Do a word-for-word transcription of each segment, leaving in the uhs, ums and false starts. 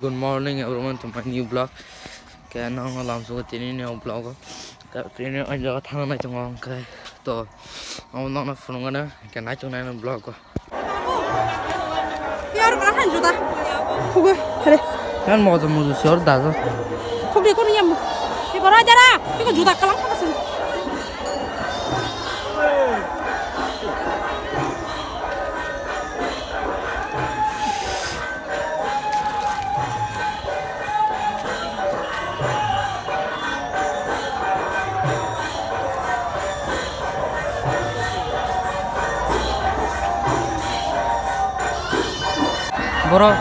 Good morning everyone to my new vlog. Khe nang lamsugo tini ni vlog o. Khe tini o jaga thang nai tongo khe to amo nang na phunukgana khe nai tongnai vlog o. Yar kala han juda. Khugo, hare. Yan mojo mojo sor dajo. Khugde kono yam. Iko ra jara. Iko juda kalang khaga sini. Borok.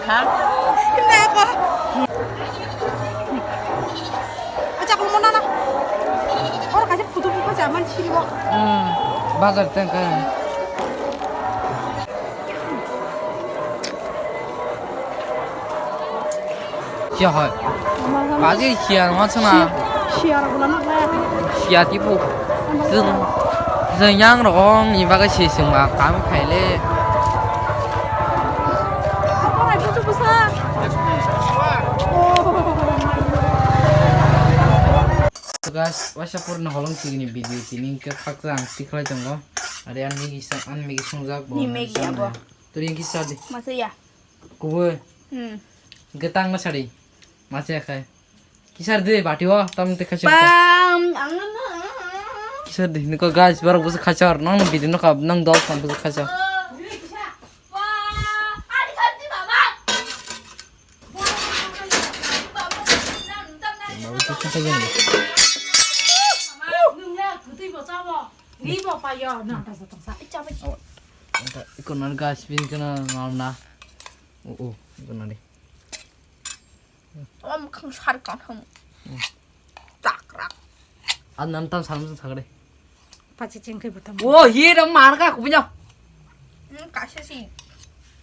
Ha? Acha, komo nana. Oro kaisa photo buka jaman siribo. Hmm. Bazar tengka. Siya hoi. Baji siya ma chana. Siya, siya rok lama kaya. Siya tipu. Jeng, jeng yang rong ni bagai si sengma kam khaile. Apa ngai butu busa? Guys, waisa purna holong chigini video tini ke khaksa ang tikhlai tongo. Are an migi sa-, an migi songjak bo. Ni migi abo. Turi yang kisa di. Masa ya? Kubui. Hmm. Getang na sari. Masa ya khai. Kisar de bati o tam te khacha. Bam, ang na. Kisar de niko guys, barok busu khacha, nang video no kap, nang dol kam busu khacha. Iko nang guys, bin kena ngal na. Oh, oh, iko nang de. Om khang sar kang thang. Hmm. Takrak. An nam tam sam sam sakre. Pachi cheng khe butam. Oh, ye dam mar ka kubinya. Hmm, kaisa si.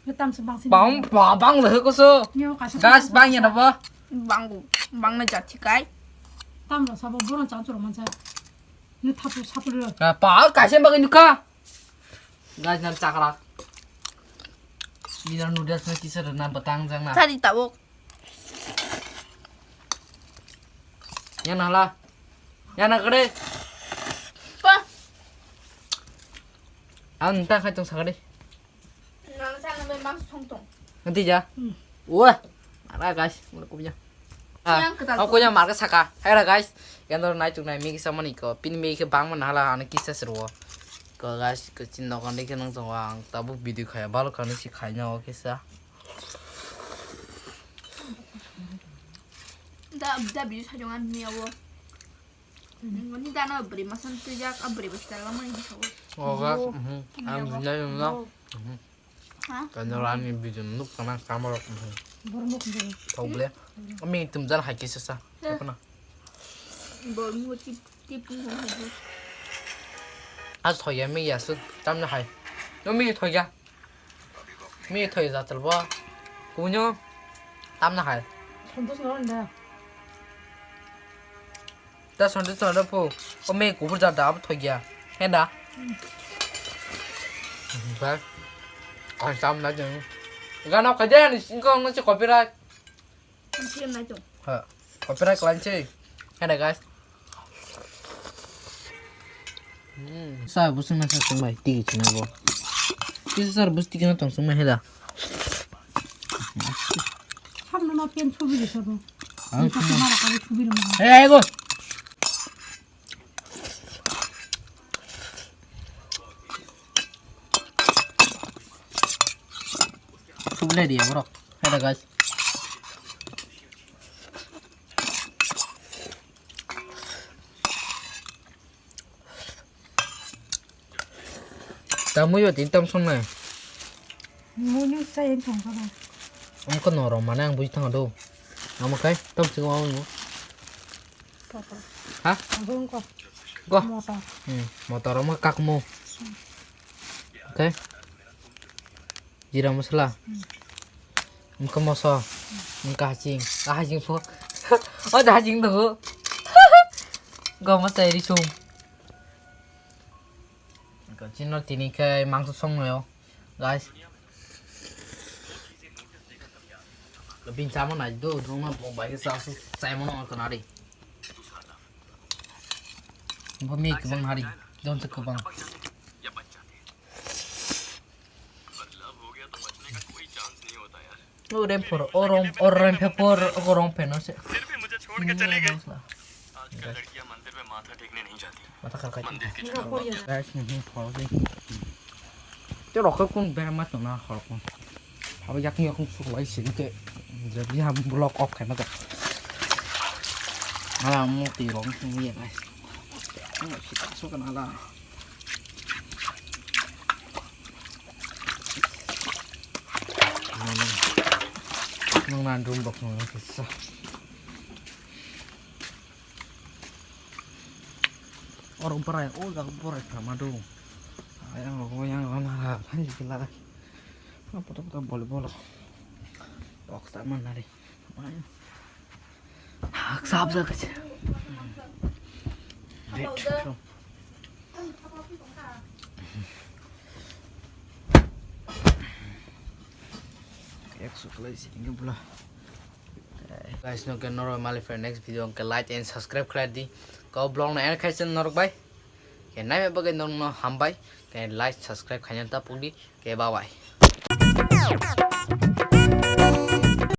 Butam se bang si. Bang, ba, bang le ko so. Yo, kaisa. Gas bang ya ba. Bang, bang na jati kai. Tam ro sabo boron chang churo mansa. Ni thapu sapu ro. Ka pa kaisa bang ni ka. Guys, nang chakrak. Bini noodles no kisa rwna bwtang jang na. Sari tabuk. Yang nang la. Yang nang kade. Pa. Ang ta khai tong sakade. Nang sana bai mang song tong. Nanti ja. Hmm. Wah. Ara guys, mula kubinya. Ah, yang ketal aku yang marka saka. Hai ra guys. Yang dor nai tuk nai migi sama ni ko. Pin migi ke bang mana hala ane kisa seru. Ko guys, ko chin dokan deke nang tongo ang tabuk video khaya balo kani si khaina o kisa. Da, da video sa jongan mi awo. Ni dano bwrwi masam twijak, a bwrwi bwsa lamani hinkha o. Oga, mhm. Ang jinai nungno. Mhm. Ha? Kanya rani video nuk kana kamera. Mhm. Borok nuk bwrwi. Thok ble. Ami tumjan hai kisa sa. He. Apa na? Borok nuk tip, tip nuk hai. As thoya mi yasu. Tamna hai. No mi thoya. Mi thoi jatal bo. Kunyo tamna hai. Santos no da. Ta santos no da po. O mi kubur jata abo thoi ya. He da. Ba. Ang tamna jeng. Gana kaja ni singkong no si copyright. Ang siyam nai tong. Ha. Copyright klan si. He da guys. Hmm. Sa busung na sa sung bai tigi china bo. Kisa sar bus tigi na tong sung na he da. Samno ma pen chubi de sabo. Ang Ang chubi. Chubi lo. Hey, hey, go. Chubi le dia borok. He da guys. Tamui yo tin tam song nai. Mui ni sa yen thong kha ba. Ang ko norok mane ang buji thang do. Amo kai tam sing wa mo. Papa. Ha? Ang ko. Go. Motor. Hmm, motor mo kak mo. Okay. Jira masala. Wngkha moso. Wngkha haching. Ah, haching pho. O da haching tongo. Go masai risum. Chino tini khe mangso songnayo, guys. Bin chamo nai do, drone bo bai sa su sai mono ko nari. Bo mi kebang hari, don se kebang. O rem phor, o rom, o rem phe por, o rom phe no se. Mata kar kai. Guys, ni phor de. Te rok kun ber ma tong na hor kun. Abo yak ni yakung suk lai sin ke. Jadi ham block off khai ma ta. Ala mo ti rong sung ye guys. Mo si ta so kan ala. Nang nan room box nang kisa. Oro borai, o jaga borai kha ma do. Ayang rogo yang rogo na ha, han jikila. Na poto poto volleyball. Box ta man nari. Hak sab jaga che. Bed. Ek suklai sitting bula. Guys, no ke norok mali friend next video ke like and subscribe khlai di. Ko vlog na end khai chen norok bai. Ke nai bai bagai norok no hambai. Ke like subscribe khaina ta puli. Ke bye bye.